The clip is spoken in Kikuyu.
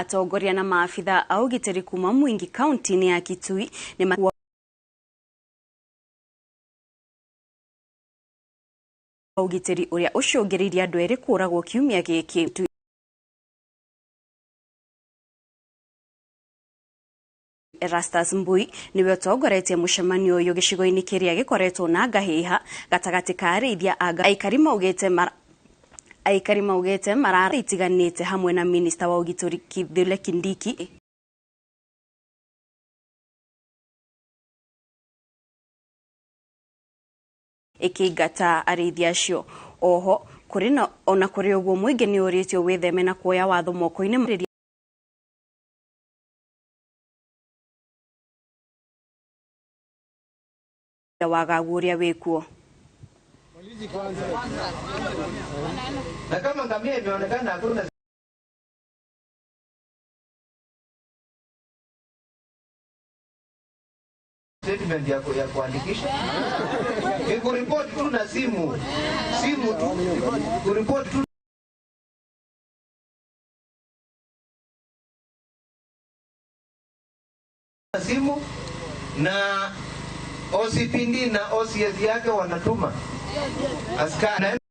Atongoria na maabitha a ũgitĩri kuma Mwingi kaunti-inĩ ya Kitui nĩ ũgitĩri ũrĩa ũcũngĩrĩirie andũ erĩ kũragwo kiumia gĩkĩ. Erastus Mbui niwe ũtongoretie mũcemanio ũyũ gĩcigo-inĩ kĩrĩa gĩkoretwo na ngahĩha gatagatĩ ka arĩithia a aikari maugĩte mararitiganĩte hamwe na minista wa ũgitĩri Kithure Kindiki. Ĩkĩingata arĩithia acio. Oho kũrĩ na ona kũrĩ ũguo mũingĩ nĩ ũrĩtio wĩtheme na kuoya watho moko-inĩ wagagu ũrĩa wĩkuo. Na kama ngamia imeonekana hakuna statement ya kuandikisha, ni kuripoti tu na simu, simu tu, kuripoti tu na simu, na OCPD na OCS yake wanatuma askari.